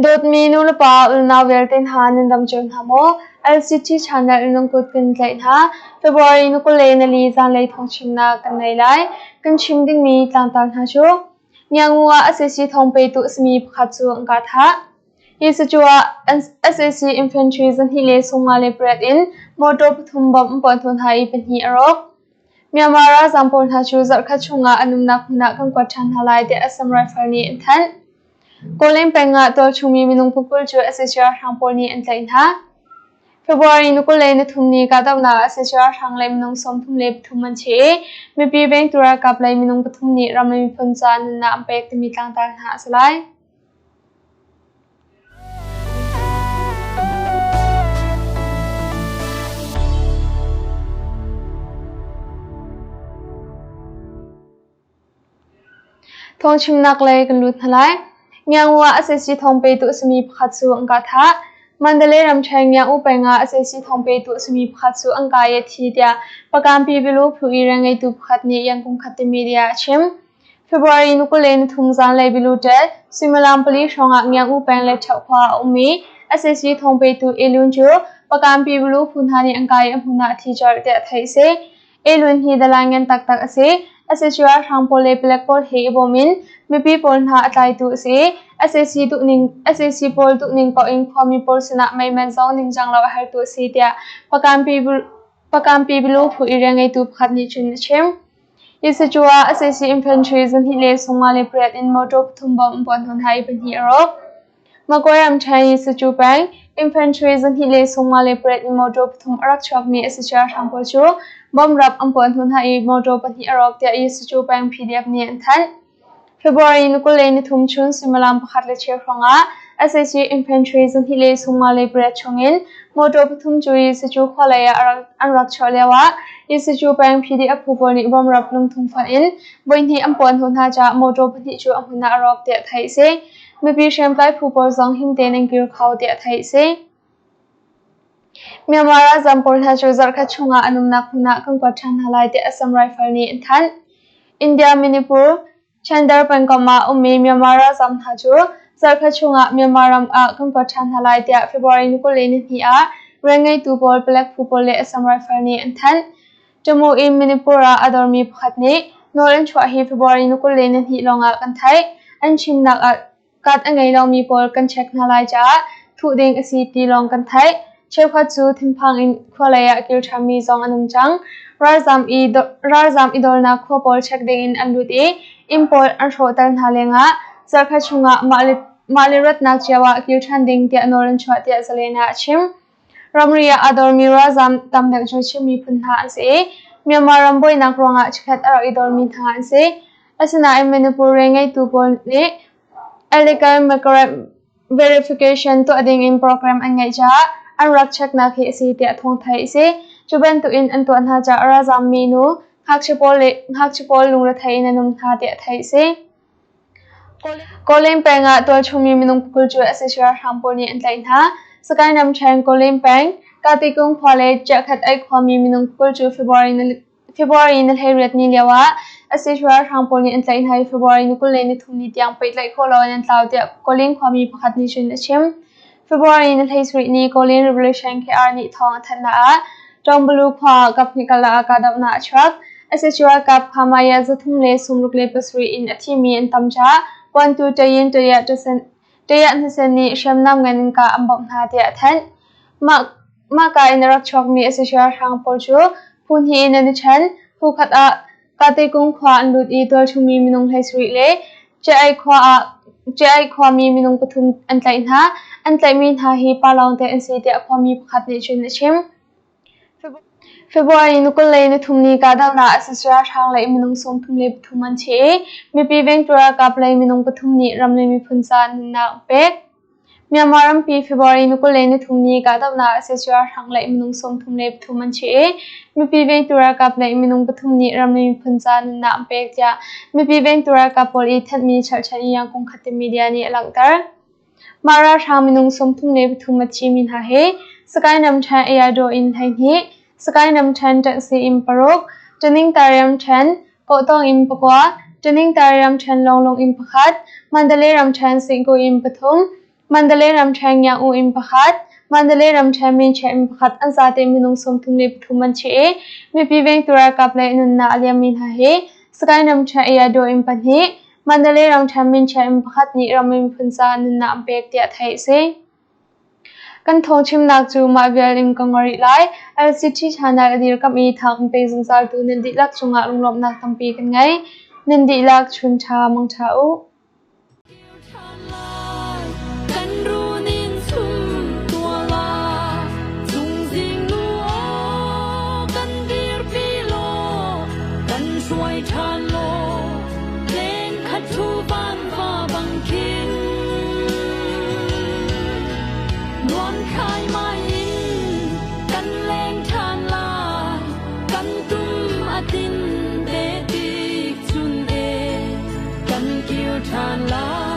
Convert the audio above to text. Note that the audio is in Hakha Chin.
Dawtmi nulepa unau vialte hna nan dam cio hna maw? LCT channel in nan kut kan tlaih hna. February ni 24 zanlei thawngchimnak kan ngei lai. Kan chim dingmi tlangtar hna cu Ngiangu ah sac thawng petu a simi pakhat cu an kah thah. Hi sacu ah sac infantry 258 in motor pathum bomb an puah hnawh hna i pahnih a rawk. Myanmar ralzaam pawl hna cu zarhkhat chungah an umnak hmun ah kan kuat ṭhan hna lai tiah Assam Rifle nih an thanh. Kawleng peng ah tualchungmi minung 20 cu sac ralhrang pawl nih an tlaih hna. February ni 23 ni kahdohnak ah sac ralhrang lei minung 33 an thi i mipi vengtu ralkap lei minung pathum nih ram le miphun caah nunnak an pek timi tlangtar hna a si lai. Thawngchimnak lei kan lut hna lai. Ngiangu ah sac thawng petu a simi pakhat cu an kah thah. Mandalay ramṭhen Ngiangu peng ah sac thawng petu a simi pakhat cu an kah i a thi tiah Pakampi Bilu phu i rianngeitu pakhat nih Yangon Khatte Media a chim. February ni 23 zanlei bilu ṭet suimilam 4 hrawngah Ngiangu peng le Ṭheuh khua ah a um i sac thawng petu Elun cu Pakampi Bilu phu hna nih an kah i a hmun ah a thi colh tiah theih a si. Elun hi dalan ngan taktak a si. Sac ralhrang pawl le palek pawl he i bawm in mipi pawl hna a tlaitu a si. Sac duhning sac pawl duhning paoh in khuami pawl sinah meiman zong ningcang lo a hartu a si tiah Pakampi Bilu phu i rianngeitu pakhat nih cun a chim. Hi sacu ah sac infantry 258 in motor pathum bomb an puah hnawh hna i pahnih a rawk. Magway ramṭhen i sacu peng infantry 258 in motor pathum a rak chuakmi sac ralhrang pawl cu bomb rap an puah hnawh hna i motor pahnih a rawk tiah sacu peng PDF nih an thanh. February ni 23 chun suimilam pakhat le cheu hrawngah sac infantry 258 chungin motor pathum cu Yisacu khua lei ah an rak chuah lioah Yisacu peng PDF phu pawl nih bomrap lungthum fonh in voihnih an puah hnawh hna caah motor pahnih cu a hmun ah a rawk tiah theih a si. Mipi hriamtlai phu pawl zong him tein an kir kho tiah theih a si. Myanmar ralzaam pawl hna cu zarhkhat chungah an umnak hmun ah kan kuat ṭhan hna lai tiah Assam Rifle nih an thanh. India Manipur Chandar pengkomh ah ummi Myanmar ralzaam hna cu zarhkhat chungah Myanmar ram ah kan kuat ṭhan hna lai tiah February ni 22 ah rianngeitu pawl palek phu pawl le Assam Rifle nih an thanh. Tamu in Manipur ah a dormi pakhat nih nawl an chuah hi February ni 22 lawngah kan theih. An chimnak ah Kat a ngei lomi pawl kan check hna lai caah thuh ding a si ti lawng kan theih. Cheukhat cu thinphang in khualei ah kir ṭhanmi zong an um cang. Ralzaam i dawlnak khua pawl check dingin an lut i inn pawl an hrawhter hna lengah zarhkhat chungah mah le ratnak cio ah kir ṭhan ding tiah nawl an chuah tiah Zalen ah a chim. Ramri ah aa dormi ralzaam tam deuh cu Chin miphun hna an si i Myanmar ram buainak ruangah chikkhat a rak i dormi hna an si. Asinain Manipur rianngeitu pawl nih illegal migrant verification tuah dingin program an ngeih caah an rak checknak hi a si tiah thawng theih a si. Cu bantukin an tuah hna caah ralzaammi nu ngakchia pawl lungrethei in an um hna tiah theih a si. Kawleng peng ah tualchungmi minung 20 cu sac ralhrang pawl nih an tlaih hna. Sagaing ramṭhen Kawleng peng, Katikung khua le Chiahkhat-aih khuami minung 20 cu February ni 18 ni lio ah sac ralhrang pawl nih an tlaih hna i February ni 23 ni tiang pehtlaih khawh lo in an tlau tiah Kawleng khuami pakhat nih cun a chim. February ni 17 ni Kawleng Revolution KR nih thawng a thanhnak ah Ṭawngbulu khua ah kaphnih karlak ah kahdohnak a chuak. Sac ralkap Khamaya 367 in a thimi an tam caah Kuantu Tayin Tayah Hnasen nih hriamnam ngan in kah an bawmh hna tiah a thanh. Mahka in a rak chuakmi sac ralhrang pawl cu phu hnih in an i ṭhen. Phu khat ah Katekung khua an lut i tualchungmi minung 17 le Ciai khuami minung pathum an tlaih hna. An tlaihmi hna hi pa lawngte an si tiah khuami pakhat nih cun a chim. February ni 23 ni kahdohnak a sac ralhrang lei minung 33 an thi i mipi vengtu ralkap lei minung pathum nih ram le miphun caah nunnak an pek. Myanmar rampi February ni 23 ni kahdohnak a sac ralhrang lei minung 33 an thi i mipi vengtu ralkap lei minung pathum nih ram le miphun caah nunnak an pek tiah mipi vengtu ralkap pawl i thanhmi cherhchan i Yangon Khatte media nih a langhter. Mah ralhrang minung 33 a thimi hna hi Sagaing ramṭhen Ayadaw in 12, Sagaing ramṭhen Ṭangsii in paruk, Taningtar ramṭhen Kawhtawng in pakua, Taningtar ramṭhen Lawnglung in pakhat, Mandalay ramṭhen Singku in pathum, Mandalay ramṭhen Ngiang-U inn pakhat, Mandalay ramṭhen Minche inn pakhat an zate minung 33 an thi i mipi vengtu ralkap lei nunnak a liammi hna hi Sagaing ramṭhen Ayadaw inn pahnih, Mandalay ramṭhen Minche inn pakhat nih rammi miphun caah nunnak an pek tiah theih a si. Kan thawngchimnak cu mah vial in ka ngol rih lai. LCT channel a dirkamh i thang an pe zungzaltu nan dihlak cungah lunglawmhnak tampi kan ngei. Nan dihlak chun ṭha mang ṭha u. Kan runin chum tuala cungzing nu aw kan dirpi law kan hruai ṭhan law leng khat thu van va bang khin nuam khai mai in kan leng ṭhan lai kan tum a tin te tik chun e kan kir ṭhan lai.